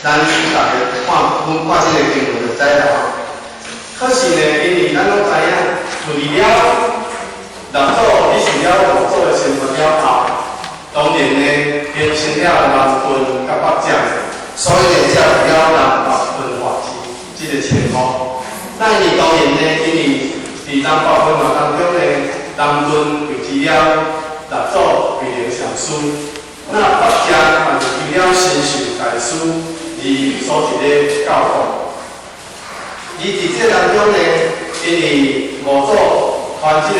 咱逐家看，阮看這个經文就知啦吼。可是呢，因為咱攏知影，處理了六祖得受了五祖的心法了後，當然呢，形成了南分佮北漸，所以呢，才有了南北分化之這个稱呼。那因為當然呢，因為佇南北分化當中呢，南分維持了六祖慧能禪師，那北漸嘛就為了神秀大師而所佇咧教導。而佇這個當中呢，因為五祖傳這個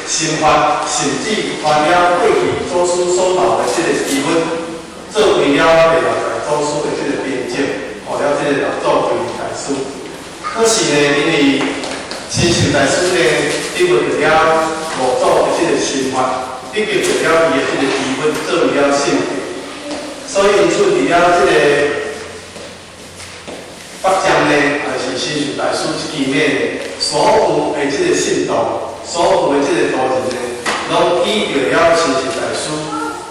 心法，甚至傳了過去祖師所留的這個遺物，做為了第六代祖師的這個編輯，予了這個六祖慧能大師。可是呢，因為神秀大師呢，得著了五祖的這個心法，得著了伊的這個遺物，做為了信德，所以因此佇了這個北漸呢，也是神秀大師這支脈呢，所有的這個信徒，所有的這個徒人呢，攏依著了神秀大師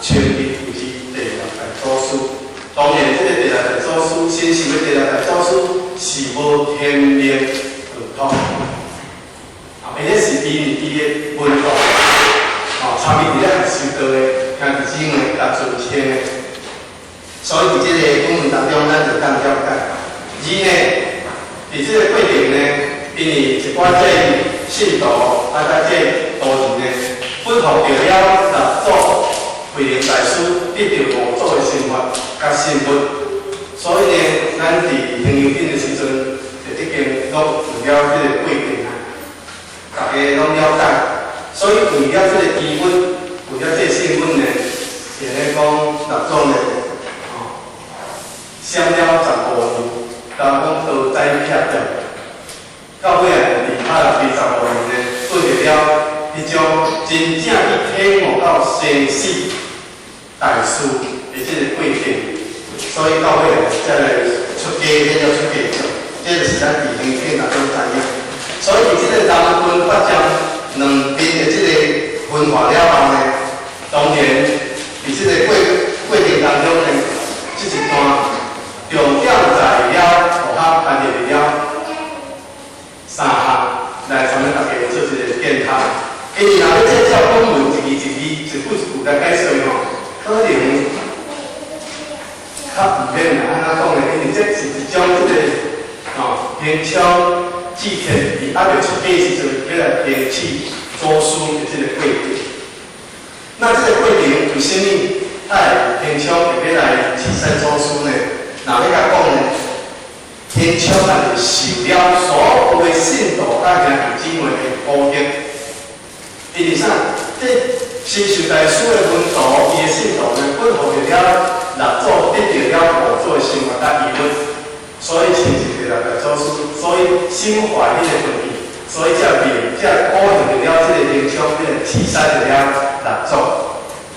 稱伊為之第六代祖師。當然，這個第六代祖師，神秀的第六代祖師是無天命道統，啊，彼個是伊伊的門徒，哦，參與佇咧學習道的兄弟姊妹共尊稱的。所以佇這個經文當中，咱就當了解。而呢，佇這個過程呢，因為一寡這信徒啊，佮這徒人呢，不服著了六祖慧能大師得著五祖的心法佮信物，所以呢，咱佇行油品的時陣，就已經攏有了這個過程啊，大家攏了解。所以為了這個疑問，為了這個信物呢，就咧講六祖呢，哦，閃了15年，人講刀宰劈掉，到尾啊，佇825年呢，對著了彼種真正去體悟到生死大事的這個過程，所以到尾啊，才來出家，變做出家眾，這就是咱佇行經當中知影。所以佇這個南分北漸兩邊的這個分化了後呢，當然佇這個過程當中呢，這一段重點在了學校翻譯了三項來向咱大家做一個檢討。因為若欲這照本文一字一字、一句一句來解說吼，可能較毋免啦。按怎講呢？因為這是一種這個吼平昌祭天佇猶未出家時陣，欲來行刺祖師的這個過程。那這個過程為啥物愛平昌會欲來刺殺祖師呢？若欲共講呢，平昌也是受了所有的信徒佮兄弟姊妹的鼓勵。因為啥？這神秀大師的門徒，伊的信徒呢，本予著了六祖得著了五祖的心法佮遺物，所以親像第六代祖師，所以心懷彼個恨意，所以才變才鼓勵著了這個平昌，欲來刺殺著了六祖。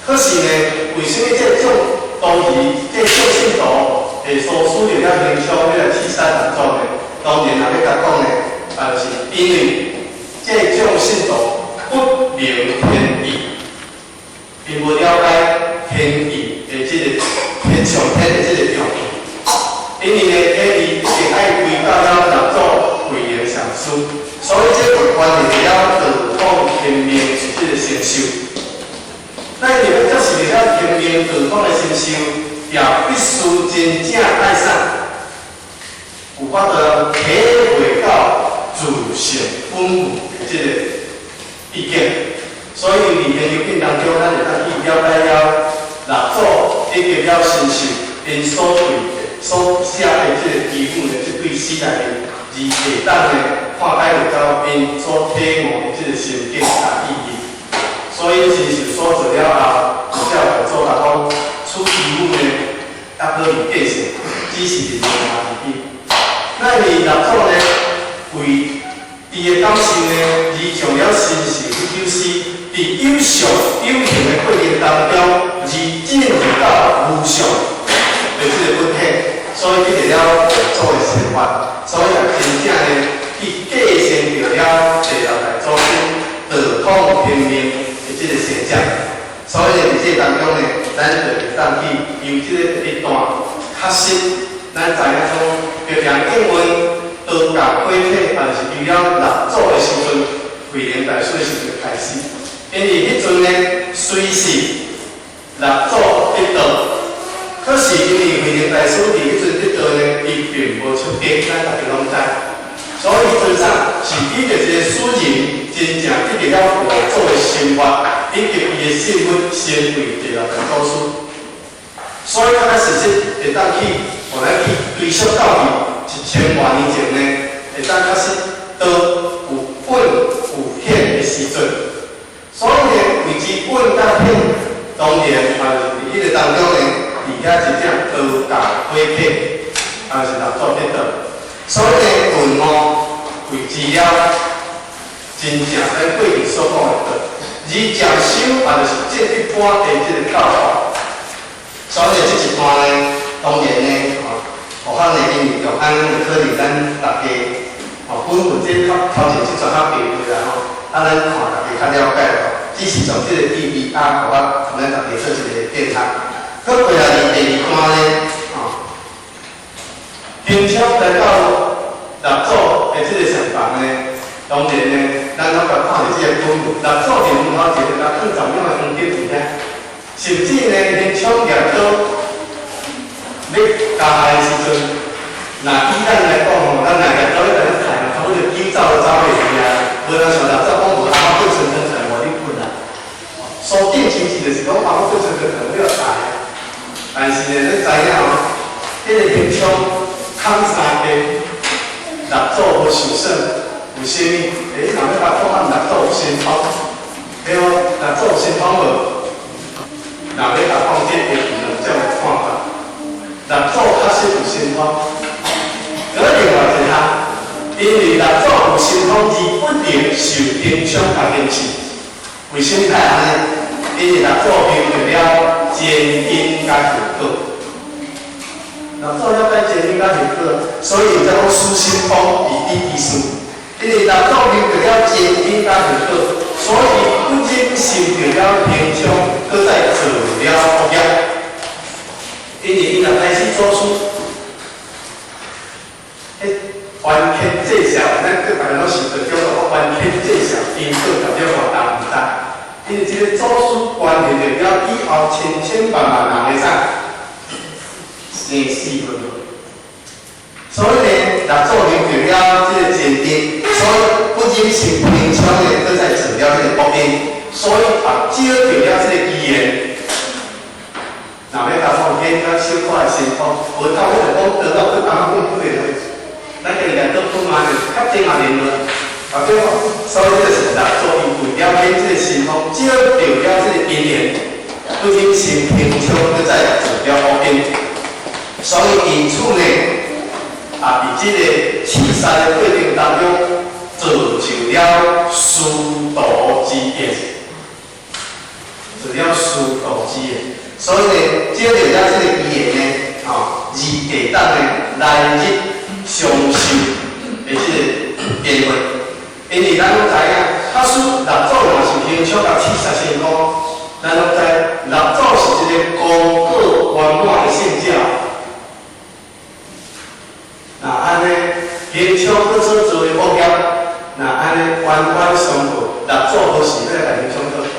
可是呢，為啥物這眾徒兒、這眾信徒會唆使著了平昌欲來刺殺六祖呢？當然，若欲共講呢，啊，就是因為這眾信徒不明天意，𪜶無了解天意的這個天上天的這個重要。因為呢，天意一定愛歸到了六祖慧能禪師，所以這就關係了道統天命的這個成就。那因為欲接受了天命道統的成就，也必須真正愛啥？有法度體會到自性本有的這個意境。所以佇研究品當中，咱會當去了解了六祖得著了神秀，𪜶所對所寫的這個偈語呢，這對詩內面，而會當呢看解著到𪜶所體悟的這個心境佮意義。所以神秀所做了後，就才五祖共講，此偈語呢，猶閣未繼承，只是佇文化而已。那因為六祖呢，為伊的感受呢，而將了神秀這首詩，佇有相有形的過程當中，而進入到無相的這個本體，所以得著了五祖的心法，所以也真正呢去繼承著了第六代祖師道統天命的這個成長。所以佇這個當中呢，咱就會當去由這個一段確實。咱知影講，白楊應允道教開啟，也就是除了六祖的時陣，慧能大師的時陣開始。因為彼陣呢，雖是六祖得道，可是因為慧能大師佇彼陣得道呢，伊並無出家，咱大家攏知。所以彼陣上是以著一个詩人真正得著了五祖的心法，以及伊的信物成為第六代祖師。所以確確實實會當去，予咱去追溯到去1000外年前呢，會當確實道有隱有顯的時陣。所以呢，為之隱佮顯，當然也是佇彼个當中呢，佇遐一隻道教火起，也是六祖得道。所以呢，頓悟維持了真正咱過去所講的道，而漸修也就是這一般的這個教法。所以這一段呢，當然呢，吼，學校呢，因為約翰會可能咱大家，吼，本文這較頭前這段較白話啦吼，啊，咱看大家較了解吼，只是從這個意義啊，予我同咱大家做一個變通。閣過來佇第二段呢，吼，平常來到六祖的這個上房呢，當然呢，咱攏共看著這個本文，六祖佇門口前共放10兩的黃金佇遐，甚至呢，連搶掠刀欲加害的時陣，若以咱來講吼，咱若掠刀欲共你刣，差不多就緊走就走袂去啊。無人像六祖講無阿媽對身身出來，無你睏啦。所見親切就是講阿媽對身身出來，你要刣啊。但是呢，你知影吼，彼個平昌砍三家，六祖無受損，為啥物？欸，若欲共講啊，六祖有神通，對無？六祖有神通無？若欲共講這會兩種的看法。六祖確實有神通，閣另外一項，因為六祖有神通而不能受平昌共顯示。為啥物會按呢？因為六祖明白了前因佮後果。六祖了解前因佮後果，所以才講師心通而彼其事。因為六祖明白了前因佮後果，所以不忍心著了平昌，閣再做了惡業。因為伊若開始做出，彼冤欠債數，咱閣大家攏想著叫做冤欠債數，因果代表偌重毋知。因為這個祖師關係著了以後千千萬萬人的啥生死問題。所以呢，六祖明白了這個前因，所以不忍心平昌呢，閣再做了這個惡因，所以也招著了這個機緣。若欲共講顯較小可的神通，無到尾就講得到去阿媽講對的，咱家己來倒睏嘛，就較濟嘛連落，啊對無？所以這個是六祖伊為了顯這個神通，招著了這個因緣，不忍心平昌閣再做了惡因，所以因此呢，也佇這個刺殺的過程當中，造就了師徒之緣，做了師徒之緣。所以呢，招著了這個機緣呢，吼，而會當呢來日相授的這個緣分。因為咱攏知影，假使六祖若是平昌共刺殺成功，咱攏知六祖是一個功過圓滿的聖者。若按呢，平昌閣所做的惡業，若按呢冤冤相報，六祖何時欲來共平昌討？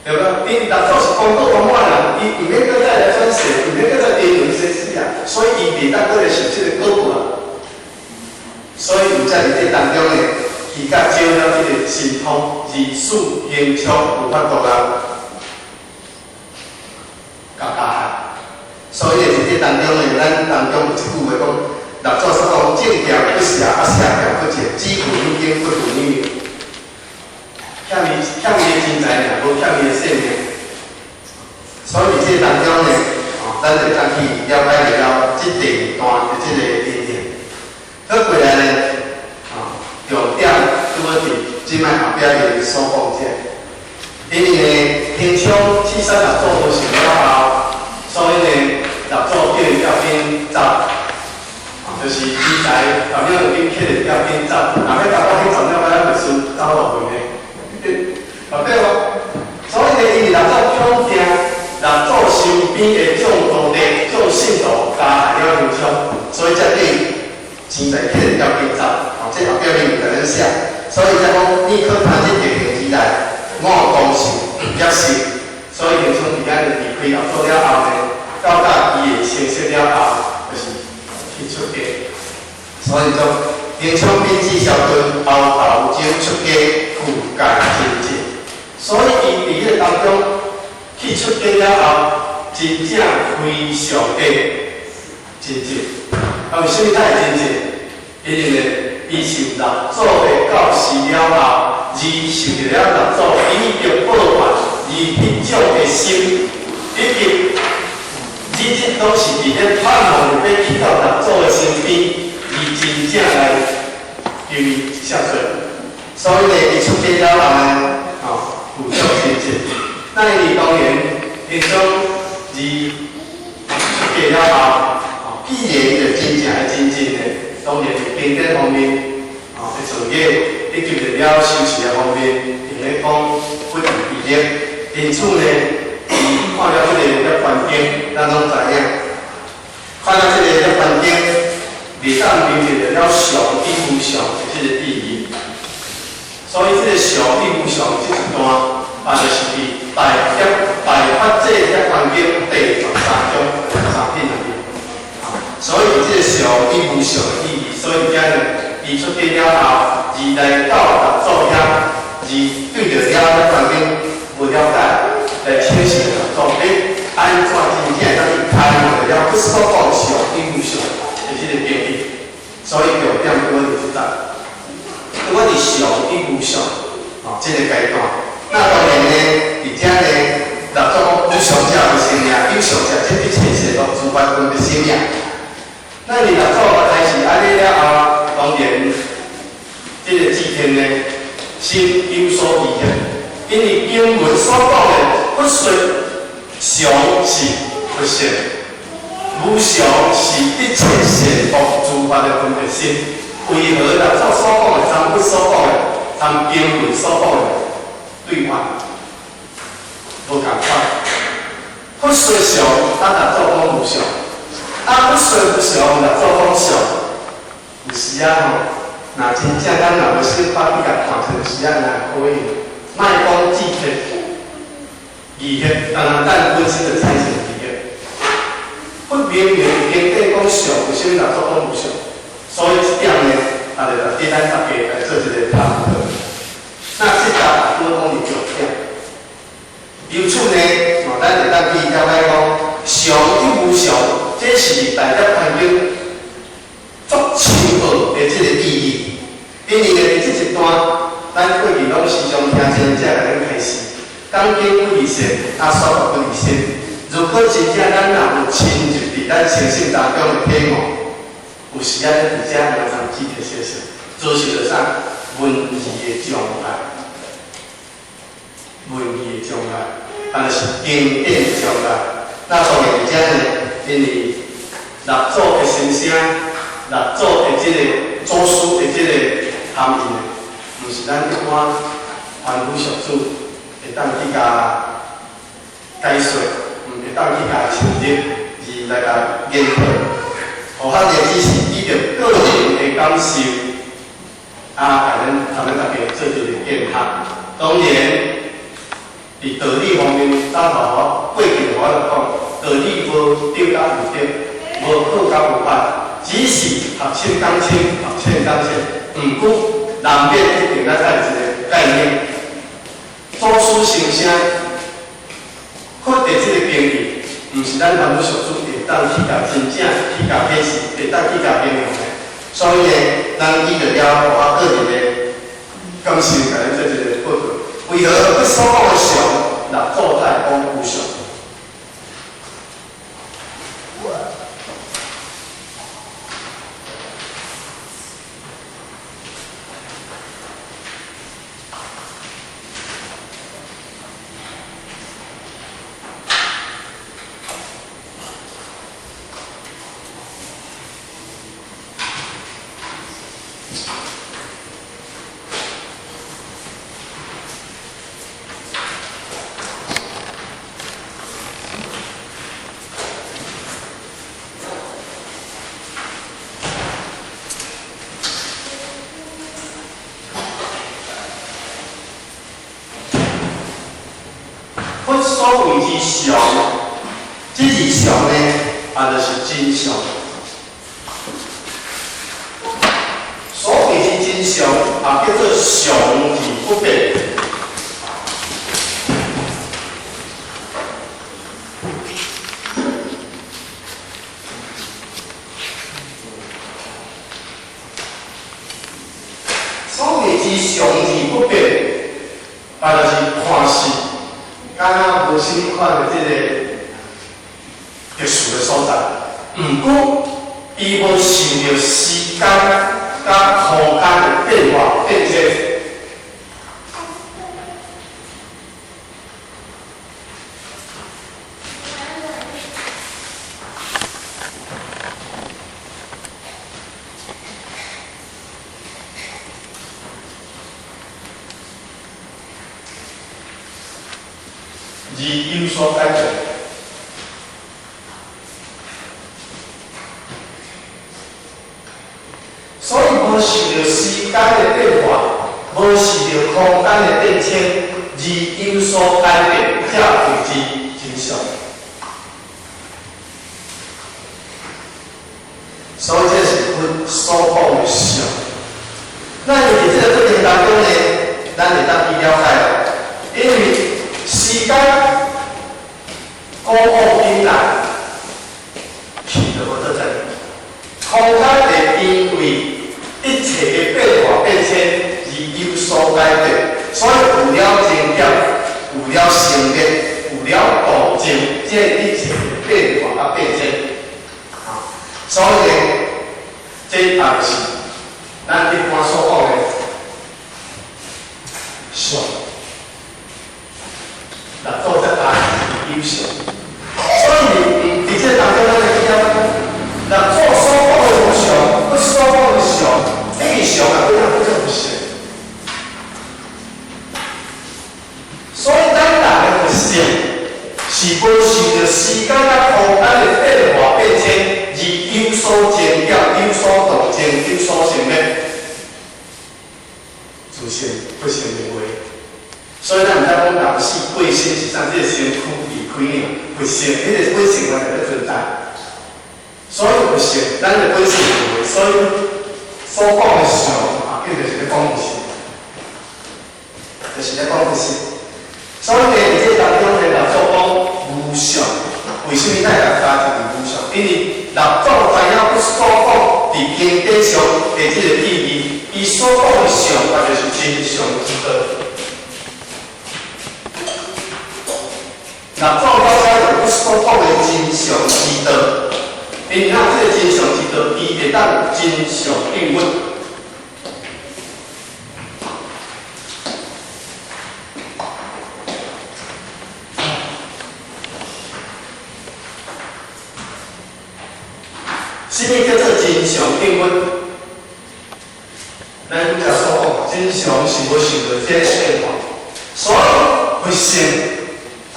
對無？因六祖是功過圓滿人，伊毋免閣再來轉世，毋免閣再輪迴生死啊，所以伊袂當閣來受這個果報啊。所以毋才佇這當中呢，伊佮招了這個神通，而使平昌有法度來共加害。所以佇這當中呢，咱當中有一句話講，六祖所講，正業不邪，啊邪業不正，只顧你經，不顧你命。欠伊的錢財爾，無欠伊的性命。所以佇這當中呢，吼，咱會當去了解了這第二段的這個因緣。閣過來呢，吼，重點拄好佇這擺後壁的所講這，因為呢，平昌刺殺六祖無成了後，所以呢，六祖叫伊較緊走，就是錢財10兩金揢著較緊走，若欲共講彼10兩咱袂輸走落去呢？啊對無？所以呢，因為六祖恐驚六祖身邊的眾徒弟、眾信徒，加害了平昌，所以才對錢財起了加走，吼，這後壁面有共咱寫，所以才講你可他這特定之內，五當受業受，所以平昌佇遐離開六祖了後呢，到達伊的成熟了後，就是去出家。所以說，平昌秉旨孝順，後投井出家，具戒清淨。所以伊佇彼個當中去出家了後，真正非常的清淨。啊，為啥物他會清淨？因為呢，伊受六祖的教示了後，而受著了六祖以德報怨，而彼種的心，以及日日攏是佇咧盼望著欲去到六祖的身邊，而真正來求伊赦罪。所以呢，伊出家了後呢，吼，有足清淨。那伊當然，平常而出家了後，必然就真正的真正的，當然經典方面，吼，的造詣，以及著了修持的方面，用咧講不遺餘力。因此呢，伊看了這個涅槃經，咱攏知影。看了這個涅槃經，袂當明白著了常與無常的這個意義。所以這個常與無常這一段，啊，就是佇大涅大法界涅槃經第13章13品內面。所以這個常與無常的意義，所以遮呢，伊出家了後，而來到六祖遐，而對著了涅槃經無了解，來請示六祖，欸，按怎真正會當去開悟著了佛所講常與無常的這個定義？所以重點佇我佇這搭，佇我佇常與無常，吼，這個階段。那當然呢，佇遮呢，六祖講無常者無生命，有常者則一切善惡諸法分別生命。那佇六祖開示按呢了後，當然，這個智天呢，心有所疑惑，因為經文所講的佛說常是佛性，無常是一切善惡諸法的分別心。為何六祖所講的、參佛所講的、參經文所講的對話無仝款？佛說常，啊六祖講無常；啊佛說無常，六祖講常。有時啊吼，若真正咱若無小可去共看出，有時啊若可以，莫講智慧、疑惑，但若咱本身就產生疑惑。佛明明經典講常，為啥物六祖講無常？所以這點呢，啊，就值得咱大家來做一個探討。那這搭拄講佇重點，由此呢，哦，咱會當去了解講，常與無常，這是大涅槃經足深奧的這個意義。因為呢，佇這一段，咱過去攏時常聽真正共咱開示，講經不離身，啊，說法不離心。如果真正咱若有深入佇咱生性當中的體悟，有時啊，咱佇遮嘛通記得些少，造成著啥文字的障礙，文字的障礙，啊，就是經典的障礙。那當然佇遮呢，因為六祖的心聲，六祖的這個祖師的這個含義呢，毋是咱一般凡夫俗子會當去共解說，毋會當去共深入而來共研討。何況呢，只是依著個人的感受，啊，共咱同咱大家做一個見學。當然，佇道理方面，早頭過去我就講，道理無對佮毋對，無好佮無歹，只是學深講深，學淺講淺。毋過難免一定愛帶一個概念，祖師心聲，佛的這個經義，毋是咱凡夫俗子會當去共真正去共解釋，會當去共形容的。所以呢，咱依著了我個人的感受，共咱做一個報告。為何佛所講的常，六祖才會講無常？謂之常，這字常呢，也就是真相。所謂之真相，也叫做常而不變。所謂之常而不變，也就是看似敢若無啥物款的這个特殊的所在，毋過伊無受著時間佮空間的變化變遷。而有所改變，所以無受著時間的變化，無受著空間的變遷，而有所改變，才謂之真相。所以這是佛所講的相。咱佇這个過程當中呢，咱會當去了解，因為時間古往今來，去就無倒在，空間會因為一切的變化變遷而有所改變，所以有了增減，有了生滅，有了動靜，這一切的變化佮變遷。所以呢，這也就是咱一般所講的相。六祖才加有相。所以佇這當中，咱會記得，六祖所講的無常，佮所講的相，這個相啊，幾若叫做無常。所以咱人的佛性是無受著時間佮空間的變化變遷而有所增減、有所動靜、有所生滅，自性不成認為。所以咱毋知講人死過身是啥，這個身軀離開爾，佛性，彼個本性還佇咧存在。所以佛性，咱的本性認為，所以所講的相啊，叫做是咧講佛性，就是咧講佛性。所以呢，佇這當中呢，六祖講無常，為啥物咱會加一個無常？因為六祖知影佛所講佇經典上的這個意義，伊所講的相，也就是真相之道。六祖了解著佛所講的真相之道，因為這個真相之道，伊會當真相應物。啥物叫做真相應物？咱拄才所講，真相是無受著這個變化，所以佛性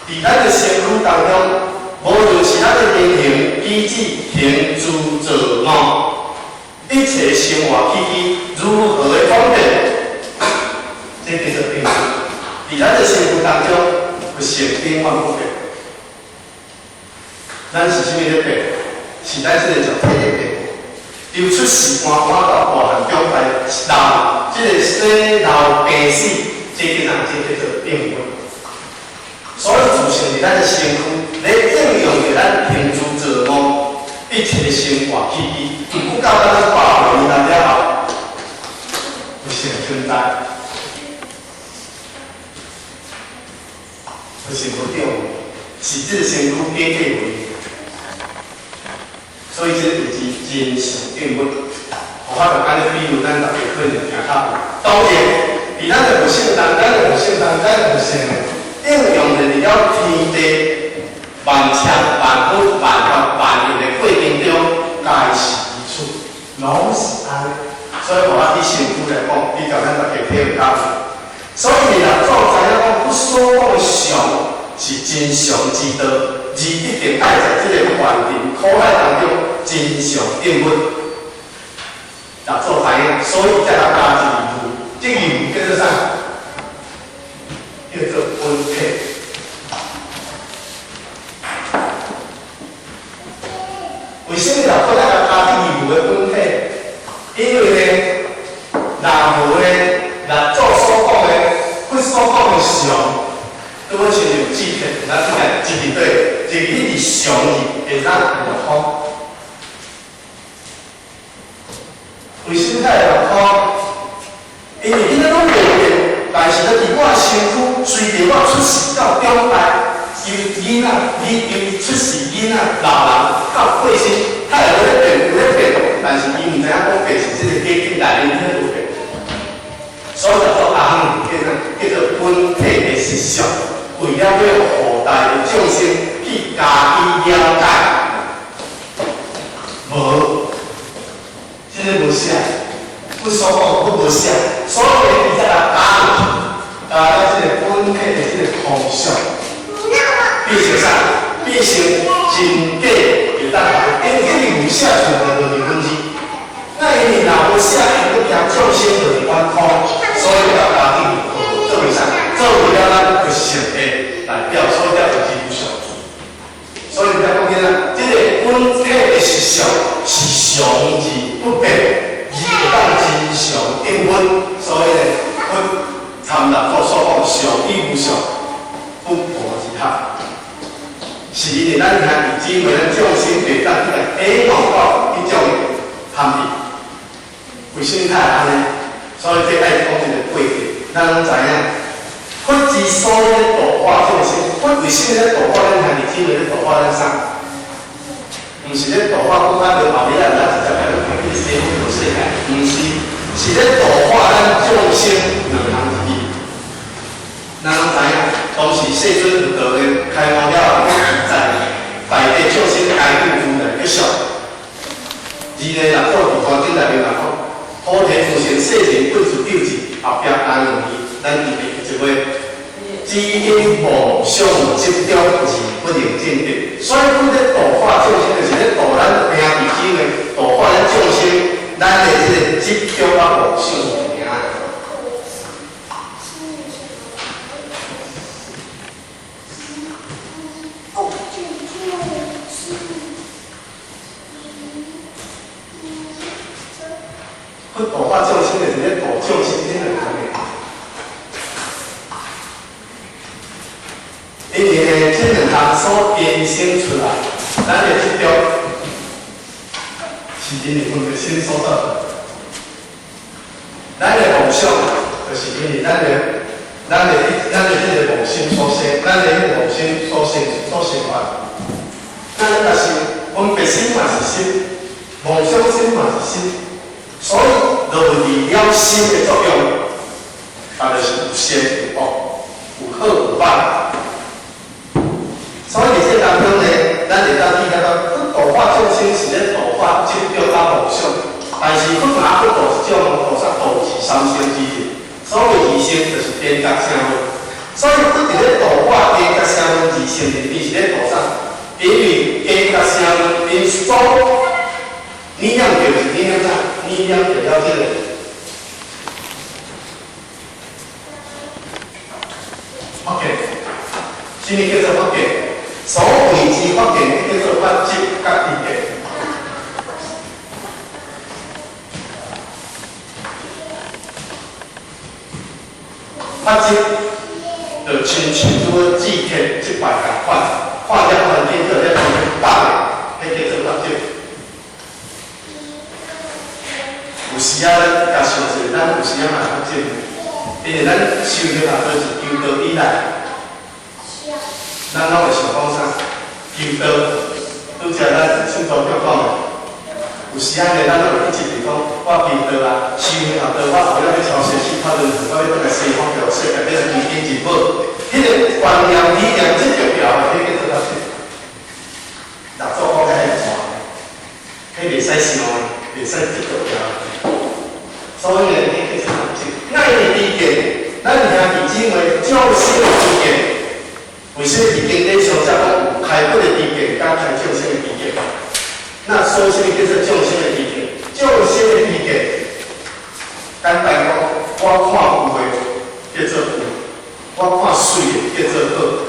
佇咱的身軀當中，無論是咱的言行、舉止、行住坐臥，一切生活起居如何的方便，這叫做應物。佇咱的身軀當中，佛性永遠不變。咱是啥物咧變？是咱這個肉體咧變。由出世搬搬到大漢長大，老這個生老病死，這叫啥？這叫做應物。所以自性佇咱的身軀，咧應用佇咱行住坐臥一切的生活起居，毋過到咱100歲年了後，佛性存在，佛性無變，是這個身軀假假無。所以這就是真相應物。我就按呢比喻，咱大家可能聽較有。當然，佇咱的佛性當，咱的佛性當，咱的佛性應用佇了天地萬千萬物萬法萬有的過程中，皆是如此，攏是按呢。所以，我以身軀來講，比較咱大家體會較有。所以，六祖知影講，佛所講的相是真相之道，而一定愛在這個凡塵苦海當中真相應物。六祖知影，所以才來加一个無，這个無叫做啥？叫做本體。為什麼六祖才共加佇義無的本體？因為呢，若無呢，六祖所講的，佛所講的常，拄好親像智鐵，咱這個一字對，一字你伫常字會當落空。為什麼會落空？因為彼個攏袂變，但是咧佇我身軀，隨著我出世到長大，由囡仔，你由出世囡仔老人到過身，他會有咧變，有咧變，但是伊毋知影講變是這個假境內面彼個有變。所以叫做阿含叫做叫做本體的實相，為了欲予後代的眾生去加以了解，無，這個無寫，不所講，不無寫，所以伊才共加入去，加了這個本體的這個空相，變成啥？變成真假會當，因為這個無寫出來就是文字，那因為若無寫，伊閣驚眾生就是玩空，所以才加進去做為啥？做為了咱佛性的代表，所以才有這句上句。所以才講起來，這個本體的實相是常而不變，而會當真常應分。所以呢，佛參六祖所講常與無常，不謀而合，是因為咱兄弟姊妹，咱眾生袂當去來體悟到彼種含義。為什麼才會按呢？所以這愛講一個過程，咱攏知影。佛之所以咧度化眾生，佛為什麼咧度化咱兄弟姊妹咧度化咱啥？毋是咧度化講啊，著後日咱直接來去西方極樂世界，毋是，是咧度化咱眾生兩項一義。咱攏知影，當時世尊佛道咧開悟了後，在大地眾生皆度如來吉祥。二呢，六祖佇經典內面嘛講，普提自成世人本自救濟，後壁安容易，咱特別一話，只因妄想執著而不能證得。所以，阮咧度化眾生，就是咧度咱兄弟姊妹，度化咱眾生，咱的這個執著啊妄想爾。佛度化眾生，就是咧度眾生這兩項的。因為呢，這兩項所衍生出來，咱的執著是因為分別心所造成。咱的妄想，就是因為咱的這個妄心所生，咱的彼個妄心所生所生發。咱若是分別心嘛是心，妄想心嘛是心，所以落離了心的作用，啊，就是有善有惡，有好有歹。所以佇這當中呢，咱會當記得到，佛度化眾生是咧度化執著佮妄想，但是佛嘛閣度一種度啥？度二三乘之智。所謂二乘，就是顛覺聲聞。所以佛佇咧度化顛覺聲聞二乘，伊是咧度啥？因為顛覺聲聞，𪜶所念著是念啥？念著了這個。法見，啥物叫做法見？所謂之法見，叫做法執佮知見。法執就親像拄好智鐵這擺仝款，看遮環境做遮環境重的，彼叫做法執。有時仔咱共想者，咱有時仔嘛會法執，因為咱修行啊，都是求道以來，咱攏會想講啥？求道，拄才咱聖祖教講的，有時仔呢，咱攏會去執著講，我求道啊，修行啊道，我後日欲超生死脫輪迴，我欲轉來西方極樂世界，欲來求見真寶。彼個觀念理念執著牢的，彼叫做法執。六祖講遐會傳的，彼袂使想的，袂使執著牢。所以呢，彼叫做法執。那因為知見，咱兄弟姊妹眾生的知見，為什麼佇經典上才講有開佛的知見，佮開眾生的知見？那所以啥物叫做眾生的知見？眾生的知見，簡單講，我看有的叫做有，我看媠的叫做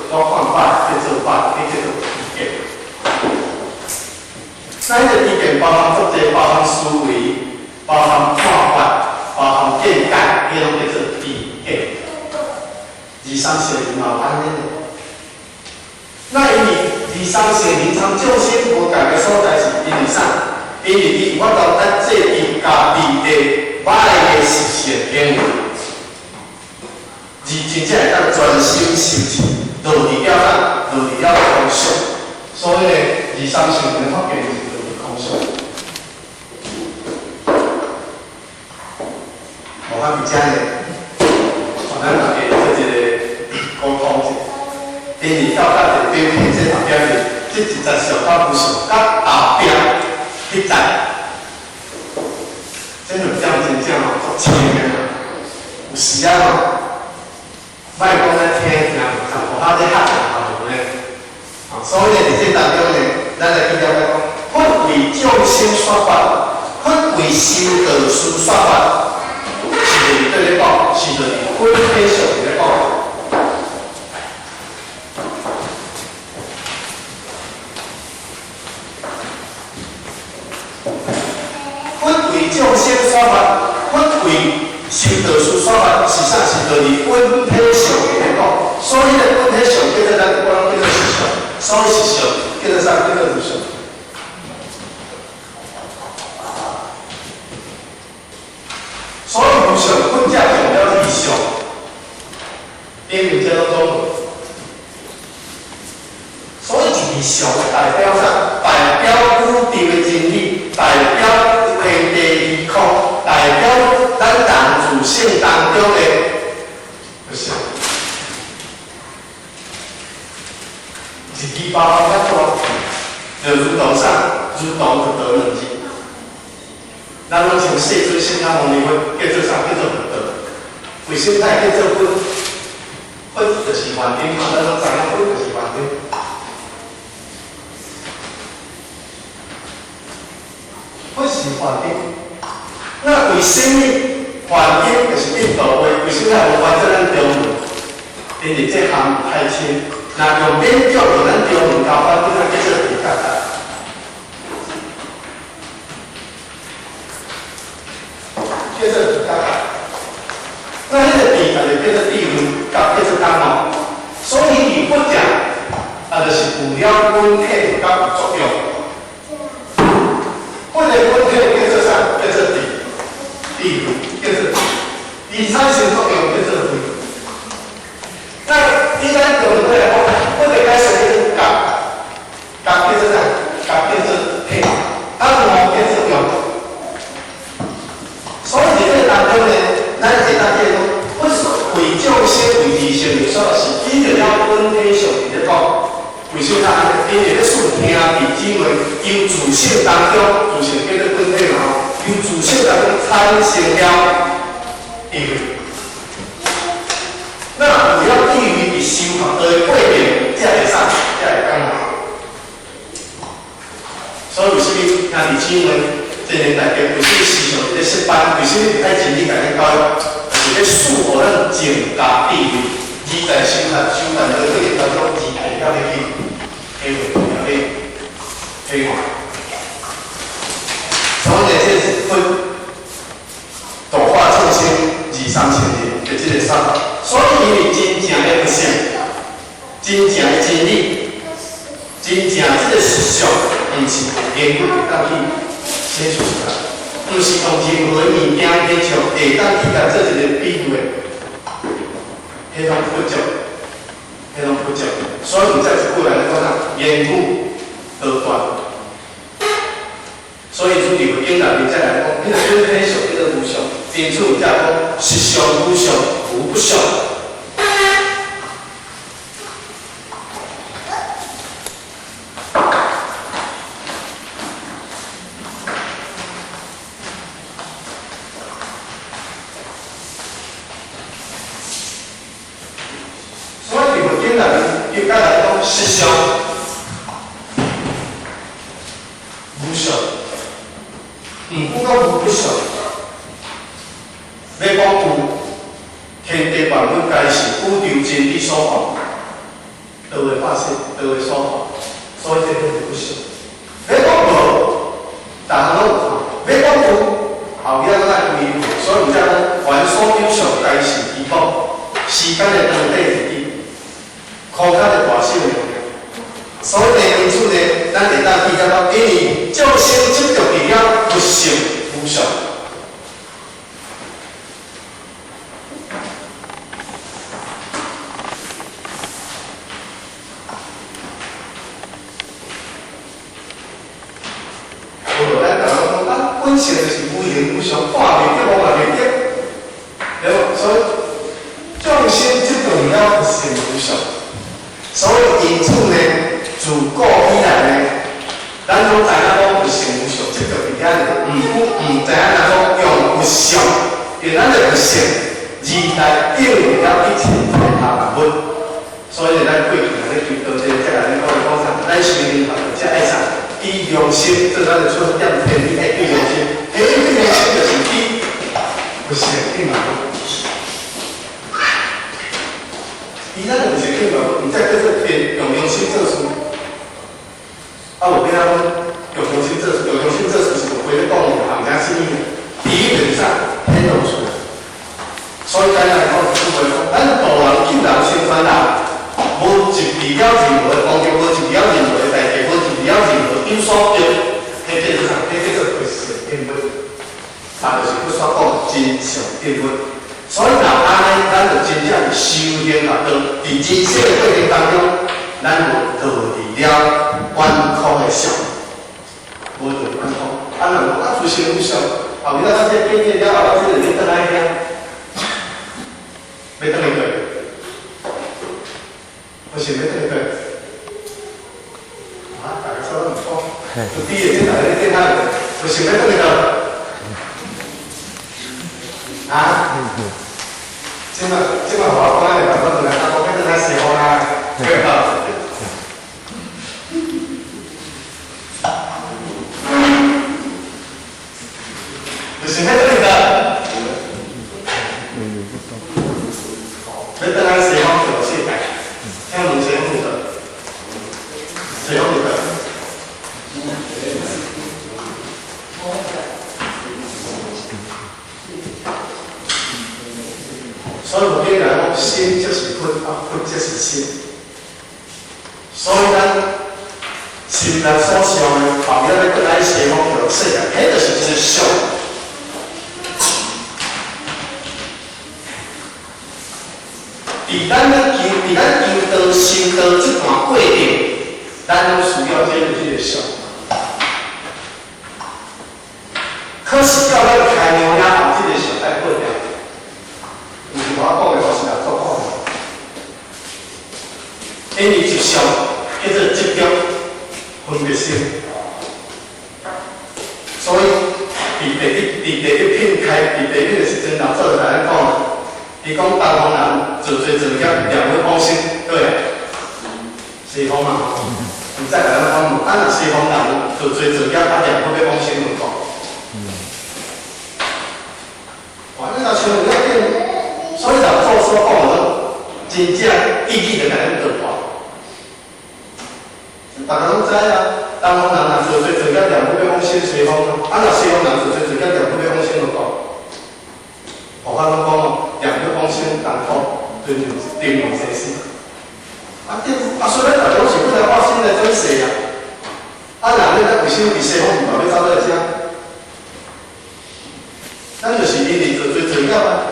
好，我看歹叫做歹，彼叫做知見。咱个知見包含足濟，包含思維，包含看法，包含見解，彼攏叫做知見。二三聖人嘛有按呢。那因為二三聖人參眾生無仝的所在是因為啥？因為伊有法度壓制伊家己的歹的習性行為，而真正會當專心修持，落佇了啥？落佇了空想。所以呢，二三聖人發現是落佇空想。無法佇遮呢，咱大家做一個溝通者，因為到底表現這後壁是這一節上甲無上，甲後壁彼節，這兩點真正吼足深的啦。有時啊吼，莫講咱聽聽，就無法咧學學無咧。所以呢，佇這當中呢，咱來去了解講，佛為眾生說法，佛為修道士說法，是佇佗咧講，是佇本體上咧講。佛為眾生說法，佛為修道士說法，是啥？是佇本體上咧講。所以呢，本體上叫做咱我攏叫做實相，所以實相叫做啥？叫做無相。所以無相，本者上了異相，頂面這攏總無。所以一個相代表啥？代表宇宙的真理，代表天地虛空，代表咱人自性當中的相。一字包含較大，就如同啥？如同就得兩字。咱攏像世尊釋迦牟尼佛叫做啥？叫做佛道。為什麼叫做佛？佛就是幻燈嘛，咱攏知影佛就是幻燈。佛是幻燈。那為什麼幻燈就是印度話？為什麼無翻做咱中文？因為這含義太深，若用勉強用咱中文交翻，叫做地角角。叫做地角角。那彼個地就叫做智慧，甲叫做感悟。所以佇佛教，啊，就是有了本體佮有作用。佛的本體叫做啥？叫做智，智慧叫做智。伊產生作用叫做慧。那以咱中文來講，佛的解釋叫做覺，覺叫做啥？覺叫做體，啊，悟叫做用。所以佇這個當中呢，咱會當記講，佛為眾生為二乘的說是依著了本體上佇咧講。為什麼按呢？因為咧順兄弟姊妹由自性當中，自性叫做本體嘛吼，由自性當中產生了智慧。那有了智慧佇修學的過程，才會啥？才會感悟。所以為什麼兄弟姊妹？這個大家為什麼時常佇咧設班？為什麼愛真理共咱教育？就是咧賜予咱增加智慧，而在修學修煉的過程當中，而會曉去體會、曉去體會。所以這是分度化眾生二三千年的這個說法。所以因為真正的佛性、真正的真理、真正這個實相，毋是言語會當去顯示出來，毋是用任何物件現象會當去共做一個比喻的，彼種不足，彼種不足。所以毋才一句來講啥，言語道斷。所以主佇佛經內面才來講，彼個本體相叫做無相，因此才講實相無相無不相。所以佇佛經內面，伊甲來講實相、無相，毋過講無不相。欲講有，天地萬物皆是宇宙真理所化，道的化身，道的所化，所以這叫做不相。欲講無，逐項攏有看。欲講有，後壁閣愛歸有，所以毋才講凡所有相，皆是虛妄。時間的長短是彼，空間的大小爾。所以呢，因此呢，咱會當記得講，因為眾生執著佇了佛性無相。無咱逐個講啊，本性就是無形無相，看袂著，摸嘛袂著，對無？所以眾生執著佇了佛性無相，所以因此呢，自古以來呢，咱攏知影講佛性無相，執著佇遐爾，毋過毋知影若講用佛相，用咱的佛性而來應用了一切天下萬物。所以咱過去若咧求道這個，才來咧講講啥？咱修行學才愛啥？以良心做咱的出發點，天理愛對良心，天理對良心就是以佛性應萬物。伊咱的佛性應萬物，毋才叫做天用良心做事。啊，有變啊講用良心做事，用良心做事是有話咧講的，也毋知影啥物。第一就是啥？顯露出來。所以簡單來講，一句話講，咱度人救人成全人，無一離了任何的功德，無一離了任何的代志，無一離了任何有所得，彼叫做啥？彼叫做佛性應物，啊，就是佛所講真相應物。所以若按呢，咱就真正是修行學道，佇人生的過程當中，咱無落佇了頑空的相，無落佇頑空。啊，若講啊，佛性無相，後尾仔這個過了後，我這個欲轉來遐，欲轉來佗？我想欲轉來佗？啊，大家說攏毋講，就第一個這大家咧電話，我想欲轉來佗？啊？這擺這擺，我講的，我轉來，我欲轉來西方啊，對吧？就想欲轉來佗？欲轉來西方極樂世界，聽問西方佇佗？西方佇佗？所以有啲人講，心即是佛，啊佛即是心。所以咱心內所想的，後尾欲轉來西方極樂世界，彼就是一個相。佇咱咧求，佇咱求道、修道這段過程，咱攏需要這個這個相。可是到咱開悟了後，這個相愛破掉。毋是我講的，我是六祖講的。因為一相叫做執著分別心，所以佇第一品開，佇第一品的時陣，六祖就共咱講，伊講東方人做罪做業，念佛往生，對啊，西方嘛，毋知共咱講，啊若西方人做罪做業，啊念佛欲往生無講。哇，你若像有遐變，所以六祖所講的，真正意義就共咱道破。大家攏知啊，東方人若做罪做業，念佛欲往生西方啊，啊若西方人做罪做業，念佛欲往生無講。佛法攏講哦，念佛往生東方，對定輪生死。啊對，啊所以咱大家攏是本來化身來轉世啊。啊若你咱為什麼佇西方毋嘛欲走來遮？咱就是因為做罪做業啊。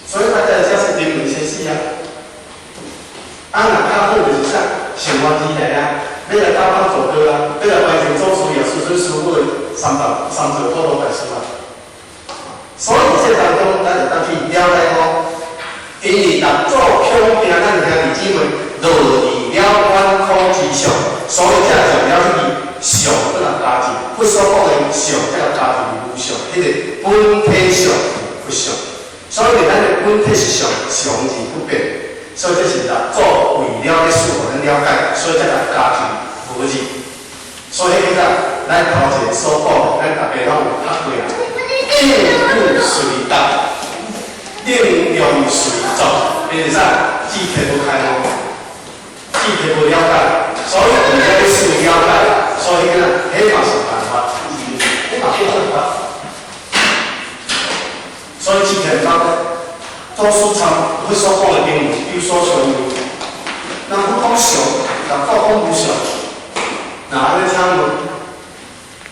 所以大家才是輪迴生死啊。啊，若較好就是啥？成完而來啊，欲來東方做道啊，欲來完成祖師爺、師尊師父的三道三座普度大事啊。所以佇這當中，咱就當去了解講，因為六祖恐驚咱兄弟姊妹落佇了頑空之相，所以才將了這個相閣來加持。佛所講的相，才來加持無相，彼個本體相佛相。所以咱的本體是相，常而不變。所以這是六祖為了欲使予咱了解，所以才來加持無字。所以彼個咱頭前所講的，咱大家攏有學過啊。應物隨答，應用隨作，因為啥？智體無開悟，智體無了解，所以為了欲使了解，所所以彼个，彼嘛是辦法，彼嘛叫做法。所以之前講，祖師參佛所講的經文有所相違。人佛講常，六祖講無常，若按呢請問，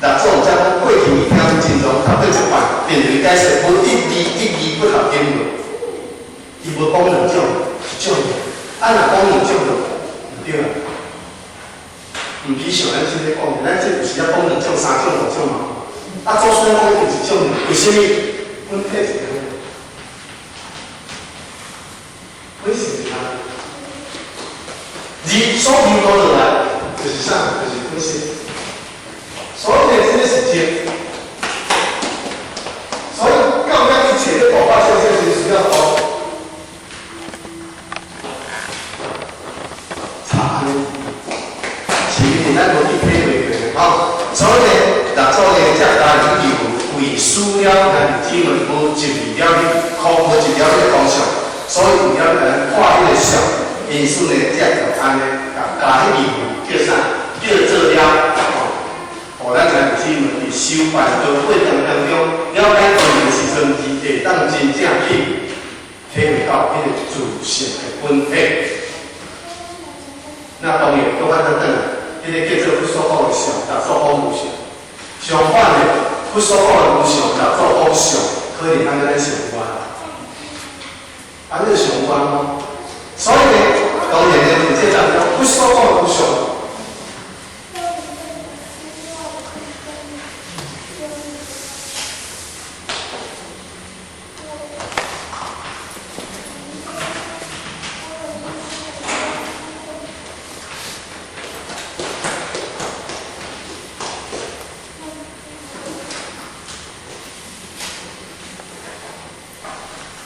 六祖才講過去伊聽真容頭過一擺，便對解釋無一字一字不合經文。伊無講兩種，一種。啊，若講兩種就毋對啊。毋比像咱這咧講，咱這有時仔講兩種、三種、五種嘛。啊，祖師講一種，為啥物？本體是仝，本性是仝。字所流落來，就是啥？就是本性。所以呢，這個是真。所以教養一切的大法小小是需要講。查呢，是因為咱無去體會過吼。所以呢，六祖呢，才加理由為輸了咱姊妹無一字了去考，無一了去講相，所以為了共咱破彼個相，因此呢，才就按呢，共加彼字叫啥？叫做了，吼，予咱兄弟姊妹佇修辦道過程當中，了解到的時陣，伊會當真正去體會到彼個自性的本體。那當然，閣反轉轉來，彼個叫做佛所講的相，六祖講無相。相反的，佛所講的無相，六祖講相，可能按呢咱相關。按呢相關哦。所以呢，當然呢，佇這當中，佛所講的無相。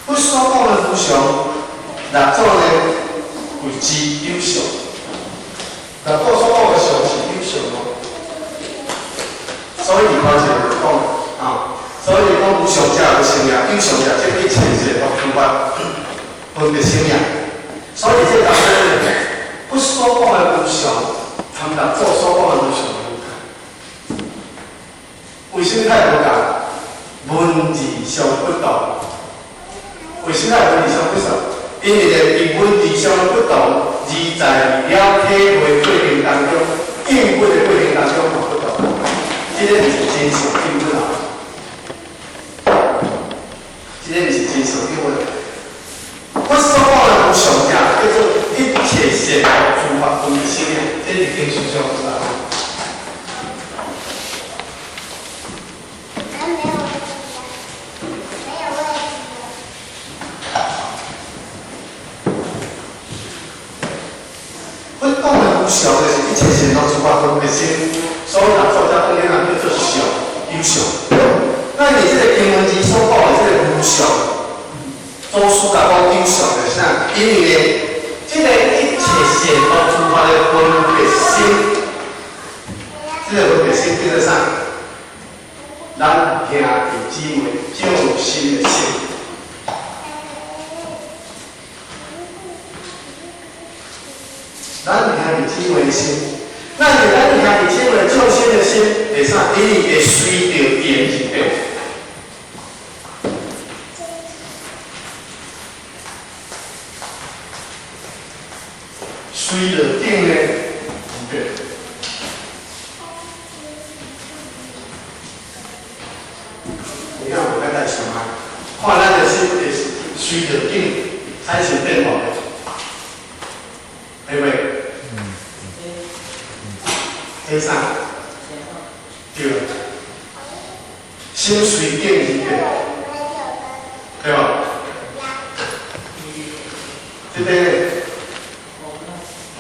佛所講的無常，六祖呢為之有相。六祖所講的相是有相哦。所以伊頭前就講啊，所以講無常者無生也，有相者則一切善惡諸法分別生也。所以這當中呢，佛所講的無常，參六祖所講的無常無仝。為什麼太無仝？文字上不同。為什麼文字上不同？因為呢，佇文字上的不同，而在了體會過程當中，應付的過程當中嘛不同。這個毋是真相應付啊，這個毋是真相應付。佛所講的無常者，叫做一切善惡諸法分別生也，這是經書上有啦。佛講的無常，就是一切善惡諸法分別生，所以六祖才講彼個叫做相，有相。那佇這個經文字所講的這個無常，祖師共講有相就是啥？因為呢，這個一切善惡諸法的分別心，這個分別心叫做啥？咱兄弟姊妹眾生的心。咱兄弟姊妹的心，咱是咱兄弟姊妹眾生的心，會啥？因為會隨著緣而變。隨著境呢而變。你看我剛才想啊，看咱的心會隨著境產生變化，對袂？這啥？對，心隨境而變，對吧？這個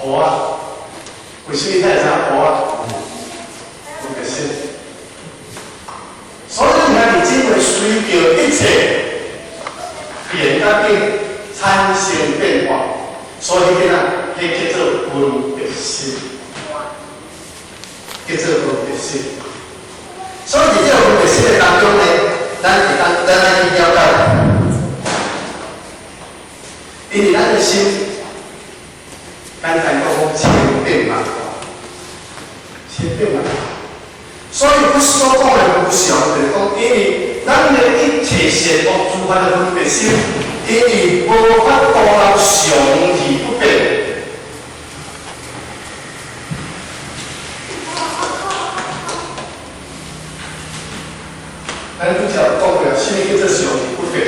好啊，為什麼他會啥好啊？分別心。所以兄弟姊妹隨著一切變甲境產生變化，所以彼個彼叫做分別心。叫做分別心。所以佇這個分別心的當中呢，咱會當咱愛去了解，因為咱的心，簡單講講千變萬化，千變萬化。所以佛所講的無常，就是講，因為咱的一切善惡諸法的分別心，因為無法度人常而不變。咱拄才有講過，啥物叫做常而不變？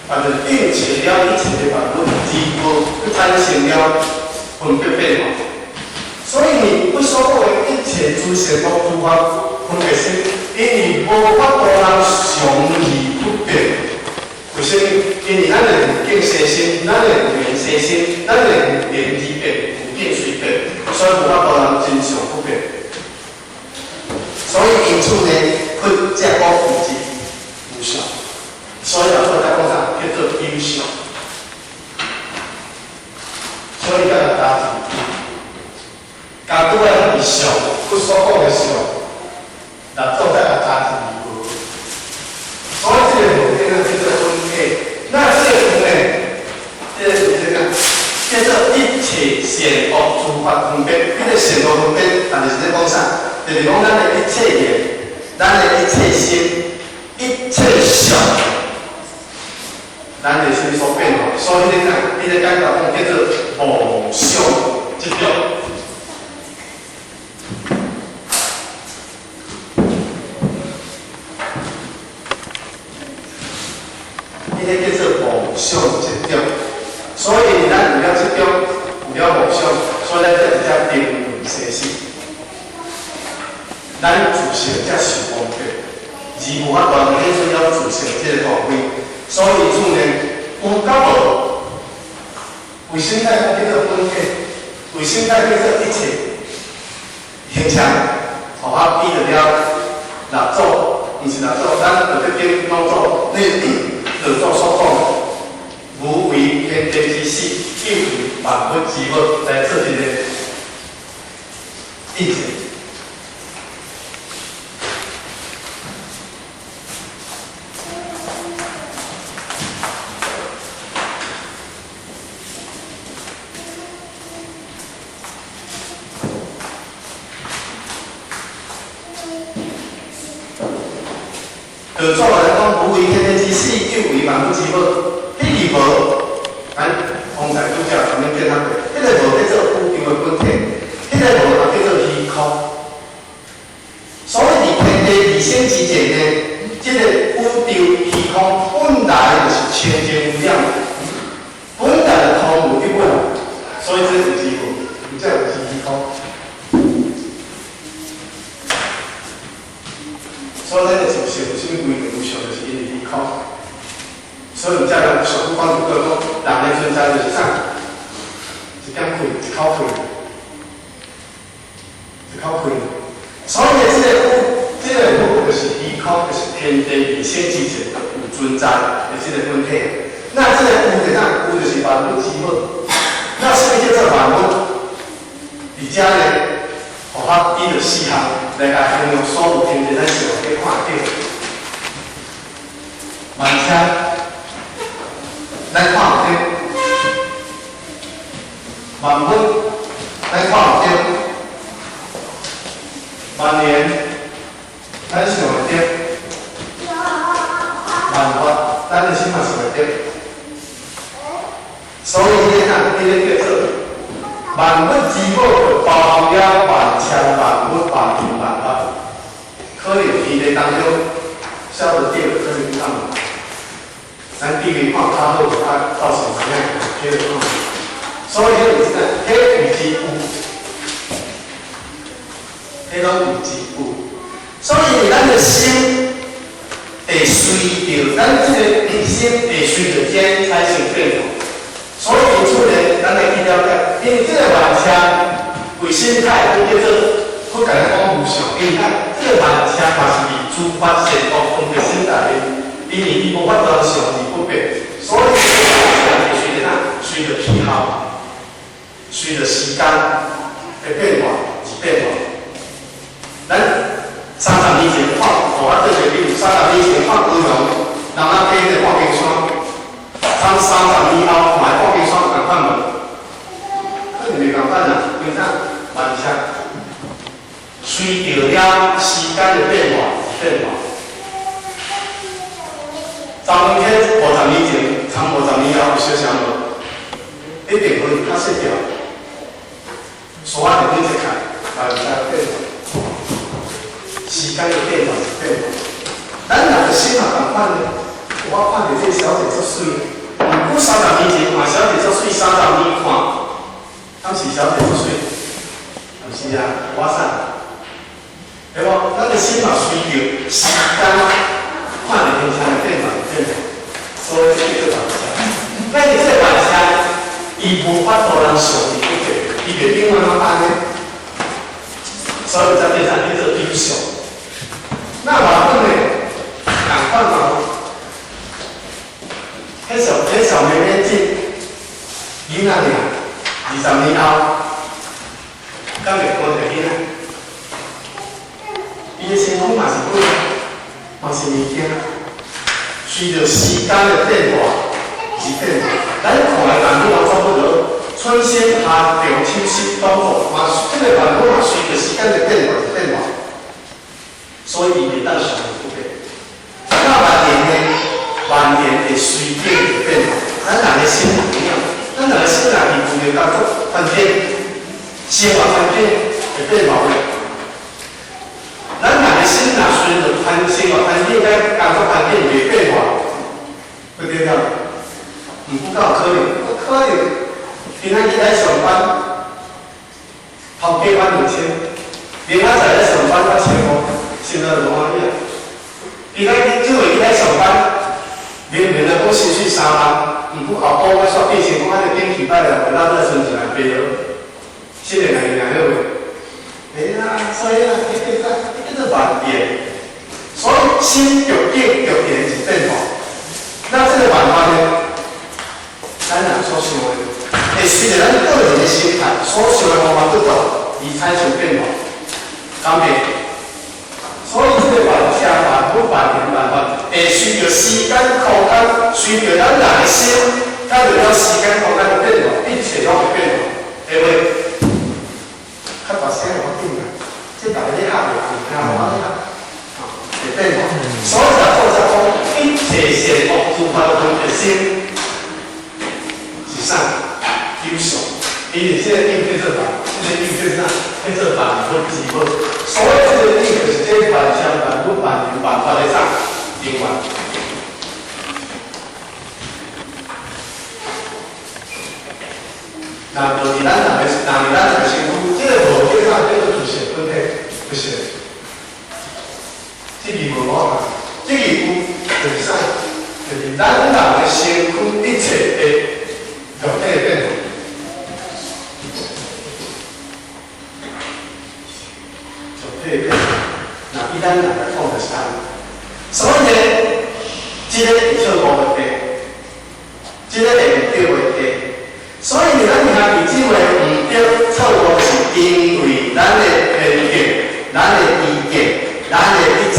反正應切了一切的萬物，而無去產生了分別變化。所以你佛所講的一切諸善惡諸法分別心，因為無法度人常而不變。為啥物？因為咱的有境生心，咱的有緣生心，咱的有緣而變，有境隨變，所以無法度人真常不變。所以因此呢，佛才講有之無常。所以啊，佛才講啥？叫做有常。所以才會加字，加拄仔是常，佛所講的常，六祖才共加一字無。所以這個無變啊，叫做本體。那這個有呢？這個是啥？叫做一切善惡諸法分別。彼個善惡分別，但是咧講啥？就是講咱的一切言，咱的一切心，一切相，咱的心所變化。所以彼個彼個感覺講叫做妄想執著。彼個叫做妄想執著。所以咱有了執著，有了妄想，所以咱才會才定生死。咱自性才受方便，而無法度顯出了自性這個光輝。所以此呢，有甲無，為什麼講叫做本體？為什麼叫做一切形象？互我比著了六祖，毋是六祖，咱就去頂老祖，你老祖所講，無為天地之始，有為萬物之母，來做一個印證。老祖來講，無為天地之始，有為萬物之母。彼個無，咱方才拄才前面見到過，彼個無叫做宇宙的本體，彼個無也叫做虛空。所以佇天地二生之前呢，這個宇宙虛空本來就是清淨無染，本來就空無一物，所以這有之無，這有之虛空。所以咱的自性為啥物規個無常，就是因為虛空。所以毋才人上古講一句講，人的存在就是啥？一點氣，一口氣，一口氣。所以呢，這個有就是虛空，就是天地二生之前有存在的這個本體。那這個有是啥？有就是萬物之母。那啥物叫做萬物？佇遮呢，互我比著四項來共形容所有天地咱想會看著。萬車，咱看有著；萬物，咱看有著；萬年，咱想會著；萬法，咱的心嘛想會著。所以彼個啥？彼個叫做萬物之母，就包含了萬千萬物、萬人萬法。可能天地當中寫無對，可能有暗。咱比喻看較好，較到時知影，睇著看。所以彼就是啥？彼為之有，彼攏為之有。所以咱的心會隨著咱這個心會隨著這產生變化。所以因此呢，咱來去了解，因為這個萬車為心態，叫做佛共咱講無常，因為這個萬車嘛是佇諸法善惡分別心內面，因為伊無法度常而不變，所以這個萬車會隨著啥？隨著氣候，隨著時間的變化而變化。咱30年前看，我做一個比喻，30年前看高雄，人仔爬彼個半景山，咱30年後看的半景山有仝款無？可能袂仝款啦，為啥？萬車隨隨著了時間的變化而變化。昨昏起50年前，參50年後有相像無？一定會較細條，沙仔就變一塊，嘛會使變化。時間的變化是變化。咱人的心嘛仝款呢。我看著這個小姐足媠，毋過30年前看小姐足媠，30年看，敢是小姐足媠？毋是啊，我啥？對無？咱的心嘛隨著時間看著現象的變化變化，所以這叫做萬車。咱的這個萬車，伊無法度人相佇不變，伊袂永遠攏按呢。所以才變成叫做有相。那原本呢，仝款嘛。彼小妹妹這囡仔爾，20年後，敢會看著囡仔？伊的身軀嘛是粉，嘛是物件，隨著時間的變化而變化。咱看的萬物攏總不落，春生夏長秋實冬伏，嘛這個萬物嘛隨著時間的變化而變化，所以伊袂當常不變。那萬年呢？萬年會隨境而變化。咱人的心嘛一樣，咱人的心若佇為著工作環境、生活環境會變化無？咱人的心若隨著環生活環境佮工作環境袂變化，會點樣？毋過敢有可能，有可能今仔日來上班，頭家返2000，明仔載來上班1500，心內就無歡喜啊。今仔日這月去來上班，明明來講薪水3萬，毋過後晡我煞變成講按呢景氣歹啦，袂當再剩一萬八落，心會來贏好無？會啊，所以啊，彼叫做叫做萬變。所以心著境著緣是變化。那這個萬法呢？咱人所想的，會隨著咱個人的心態所想的方法不同，而產生變化，敢袂？所以這個萬車萬物萬緣萬法，會隨著時間空間，隨著咱人的心，佮著了時間空間的變化，一切攏會變化，會袂？較大聲無要緊啦，這逐家咧合袂，聽無我咧合，會變化。所以就作者講，一切善惡諸法分別心。是啥？有相，因為這個應叫做萬，這個應叫做啥？叫做萬物之母。所以這個應就是這萬象萬物萬緣萬法的啥？根源。若無佇咱人的，若佇咱人的身軀，這個無叫啥？叫做自性本體，不是？這字無我看，這字有就是啥？就是咱人的身軀一切的肉體的變化，肉體的變化，若比咱人來講就是按呢。所以呢，這個會錯誤的地，這個會毋對的地。所以呢，咱兄弟姊妹毋對錯誤，是因為咱的偏見、咱的意見、咱的一切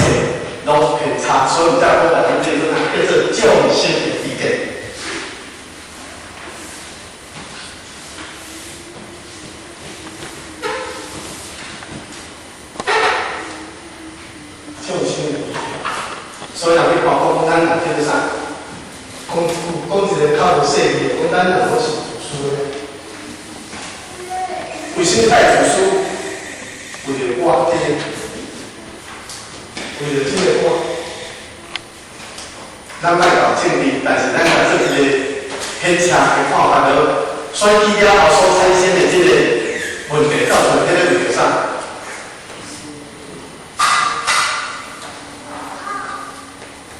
攏偏差，所以才講來叫做啥？叫做眾生的知見。眾生的知見，所以人去看講講咱人叫做啥？講講一個較無細膩的，講咱人攏是自私的。為啥物太自私？為著我這個，為著這個我，咱莫搞政治，但是咱來做一個偏差的看法，就選舉了後所產生的這個問題，造成這個為著啥？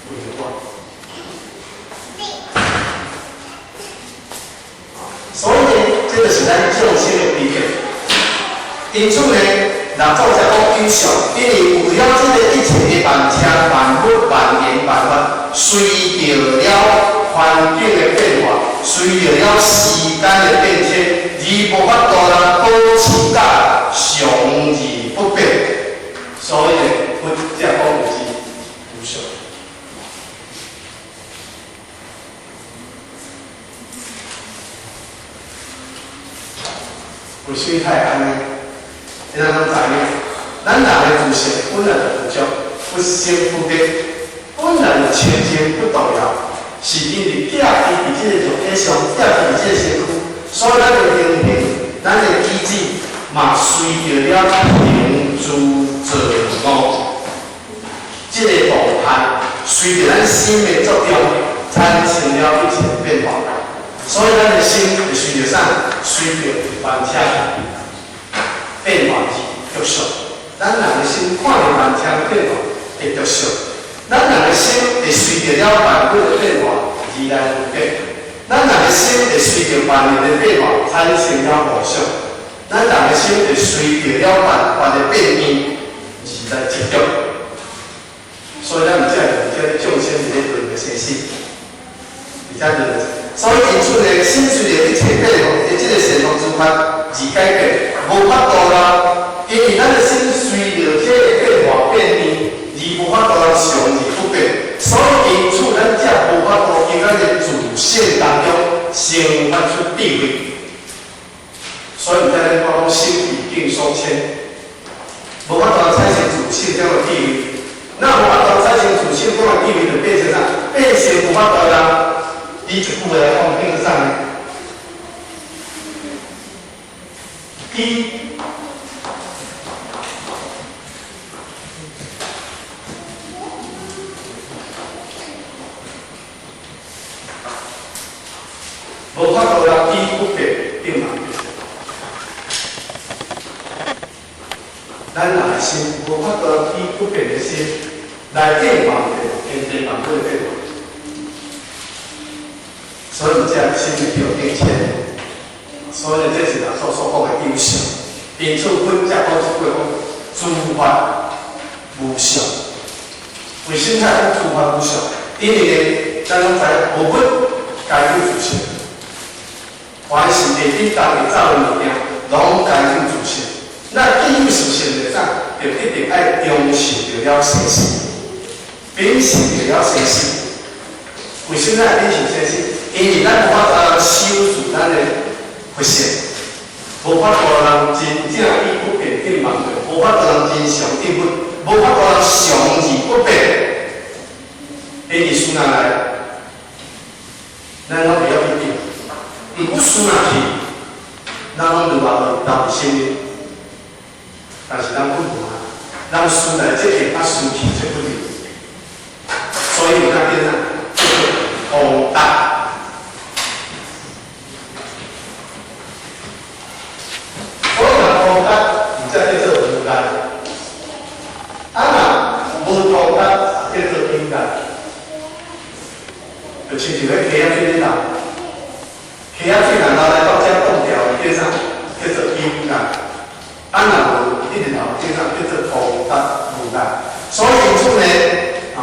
為著我。所以呢，這就是咱眾生的知見。因此呢，若作者講有相，因為有了這個一切的萬車萬物萬緣萬法，隨著了環境的變化，隨著了時間的變遷，而無法度來保持甲常而不變。所以呢，佛才講就是無相。為啥物太按呢？咱攏知影，咱人的自性本來就具足，不生不滅，本來就清淨不動搖，是因為寄居佇這個肉體上，寄居佇這個身軀，所以咱的形形，咱的舉止嘛隨著了行住坐臥這個動態，隨著咱心的作用，產生了一切變化。所以咱的心會隨著啥？隨著萬千變化而著相。咱人的心看著萬千變化會著相，咱人的心會隨著了萬物的變化而來分別。咱人的心會隨著萬物的變化產生了無想。咱人的心會隨著了萬法的變異而來執著。所以咱毋才會伫這眾生佇咧輪迴生死，佇遮輪迴。所以因此呢，心隨著一切變化的這個善惡諸法而改變，無法度啦。因為咱的心隨著這個變化變異，而無法度來常而不變，所以因此咱才無法度經咱的自性當中生發出智慧。所以毋才咱講心為境所遷，無法度產生自性中的智慧。那無法度產生自性中的智慧，就變成啥？變成無法度啦。以一句話來講，變成啥呢？伊無法度啦，以不變應萬變。咱人的心無法度以不變的心來應萬變，應對萬物的變化。所以這心會叫境遷。所以這是六祖所講的有相。因此，佛才講一句講：諸法無相。為什麼講諸法無相？因為呢，咱攏知影無物皆有自性。凡是會振動會走的物件，攏皆有自性。那既有自性就啥？就一定愛重視著了生死，秉持著了生死。為什麼愛秉持生死？因為咱無法度守住咱的佛性，無法度人真正以不變應萬變，無法度人真常應佛，無法度人常而不變。因為事若來，咱攏袂曉去變。毋過事若去，咱攏留落留佇心裡。但是咱不無啊，咱事來則應，啊事去則不留。所以有較緊啊，叫做通達。所以若通達，毋才叫做無力。啊若無通達，叫做有力。就親像彼溪仔水咧流，溪仔水若流來到遮凍掉，叫啥？叫做有力。啊若無一直流，叫啥？叫做通達無力。所以因此呢，吼，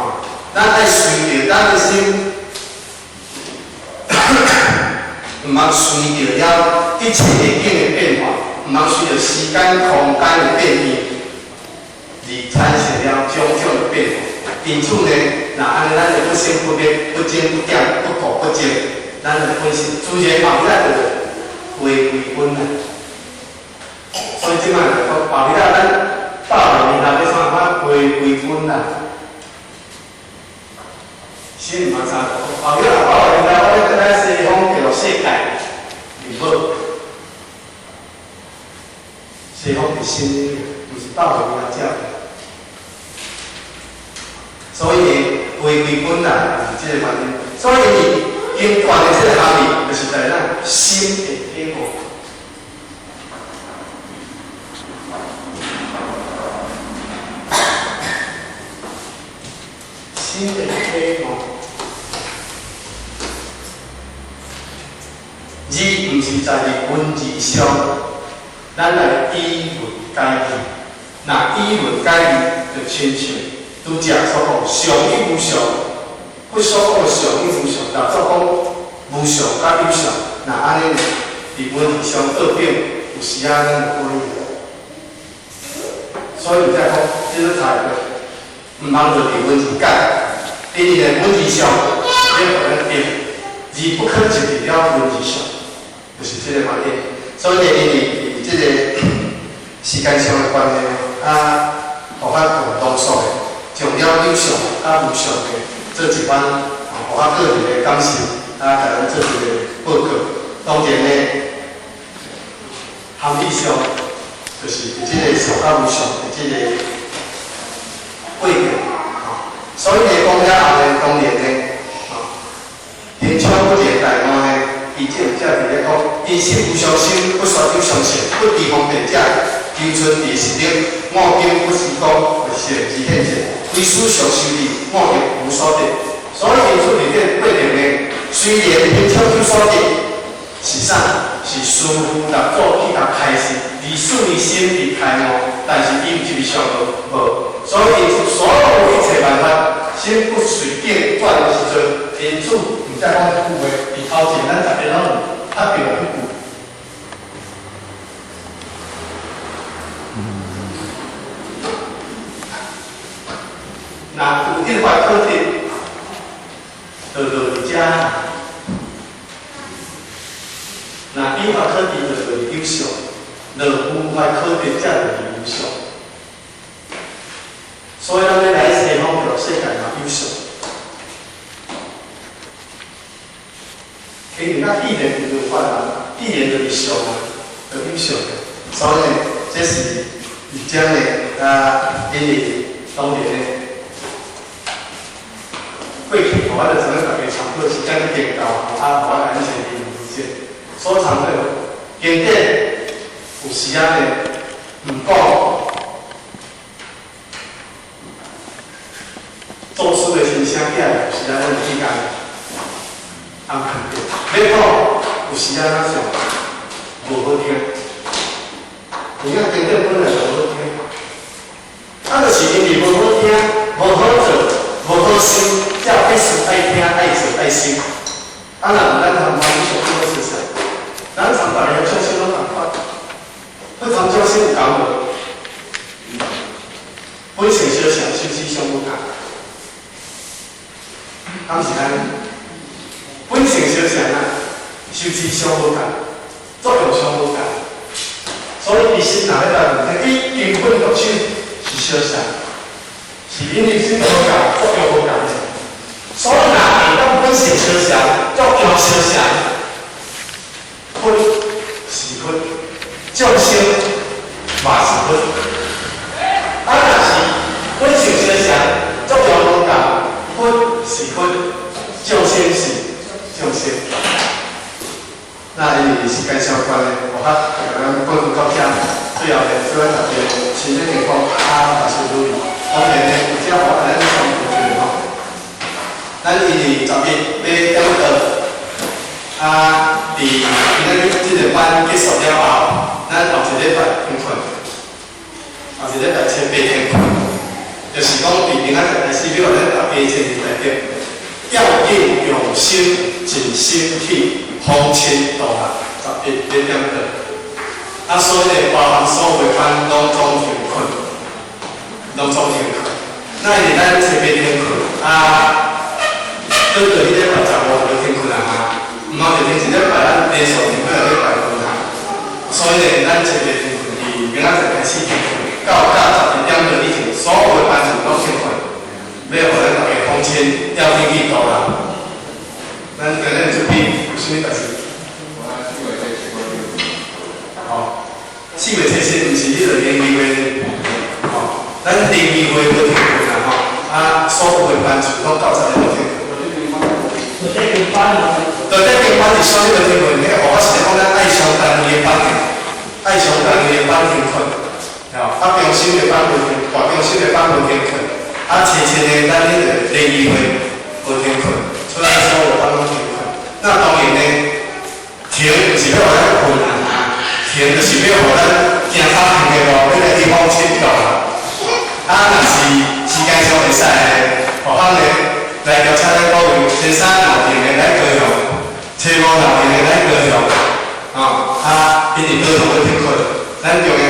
咱愛隨著咱的心，毋通隨著了一切的境的變化，毋通隨著時間空間的變異，而產生了種種的變化。因此呢，若按呢，咱就不生不滅、不增不減、不垢不淨，咱的本性自然後壁就回歸本來。所以這擺就講，後壁咱百萬年後欲創啥？回歸本來。先毋通啥？後壁100萬年後，我欲轉來西方極樂世界，毋好。西方是心的，毋是百萬年後才。所以呢，回歸本來是這個原因。所以伊經傳的這個含義，就是在咱心的體悟。心的體悟，而毋是在佇文字上，咱來以文解義。若以文解義，就親像拄才所講，常與無常，佛所講的常與無常，六祖講無常佮有常，若按呢，佇文字上對比，有時仔咱就過意。所以才講，這個態度，毋通就佇文字解。第二呢，文字上你予咱定，而不可執佇了文字上，就是這個原因。所以呢，因為這個時間上的關係，啊。佮無相的做一番，予我個人的感受，啊，共咱做一個報告。當然呢，含義上就是佇這个俗佮無常的這个過程，吼。所以呢，講了後呢，當然呢，吼，平常不一個大案呢，伊這有遮佇咧講，因信無相生，不說有相信，不離方便者，求存佇實力，五經不思講，為善之顯現，非思想修理，五業無所得。所以因此佇這個過程呢，雖然平常有所得，是啥？是師父六祖去共開示，24年心佇開悟，但是伊有入去上無？無。所以因此所有一切萬法，心不隨境轉的時陣，因此毋才講一句話，佇頭前咱逐家攏有拍著彼句。若有一法可得，就落佇遮；若有法可得，就落佇有相；若無法可得，才落佇無相。所以咱欲來西方極樂世界嘛有相。因為咱必然有法啊，必然就是相啊，就有相。所以呢，這是佇遮呢，啊，因為當然呢，過去我就知影大家參考時間已經到，啊，我感謝你理解。所參考經典有時啊呢，毋講祖師的親生囝，有時啊，阮會去共按肯定。欲講有時啊，咱想無好聽，有影經典本來無好聽，啊，就是因為無好聽、無好做、無好修，才必須愛聽、愛做、愛修。啊，若毋咱參觀你上好事實，咱參別个眾生攏仝款，彼參眾生有仝無？本性相像，修持上無仝。敢是按呢？本性相像啊，修持上無仝，作用上無仝。所以其實若欲來問，伊根本入手是相像，是因為心無仝，作用無仝。所以若會當本性相像，作用相像，佛是佛，眾生嘛是佛。啊，若是本性相像，作用無仝，佛是佛，眾生是眾生。那因為時間相關呢，我較共咱講到遮。最後呢，祝咱大家身體健康，啊，萬事如意。當然呢，有遮我咱宣布一下吼，咱因為11欲點燈，啊，佇今仔日這個班結束了後，咱後一禮拜停課，後一禮拜初八停課，就是講佇明仔載開始，欲予咱大家前面代表，要緊用心盡心去訪親度啊，11欲點燈。啊，所以呢，包含所有的班攏總停課，攏總停課。那因為咱初八停課，啊，倒過彼禮拜15就停課啦哈，毋通就停一禮拜，咱連續停幾個禮拜無哈。所以呢，咱初八停課，佇明仔載開始停課，到到11點鐘以前，所有的班次攏停課，欲予咱大家訪親，要緊去度啦。咱今日這邊有啥物代志？吼，4月7日毋是彼個聯誼會，吼，咱聯誼會無停課啦吼，啊，所有的班次攏到十點停課。對，這間班是啥物無停課？彼個我是咧講咱愛上單位的班停，愛上單位的班停課，吼，啊，中心的班無停，大中心的班無停課，啊，初七的咱彼個聯誼會無停課，所以所有班攏停課。那當然呢，停毋是欲予咱睏啊，停就是欲予咱行較遠的路，欲來去訪親度啦。啊，若是時間上會使的，學校呢來調車咱各位，初三若停的來高雄，初五若停的來高雄，吼，啊，因為高雄欲停課，咱中央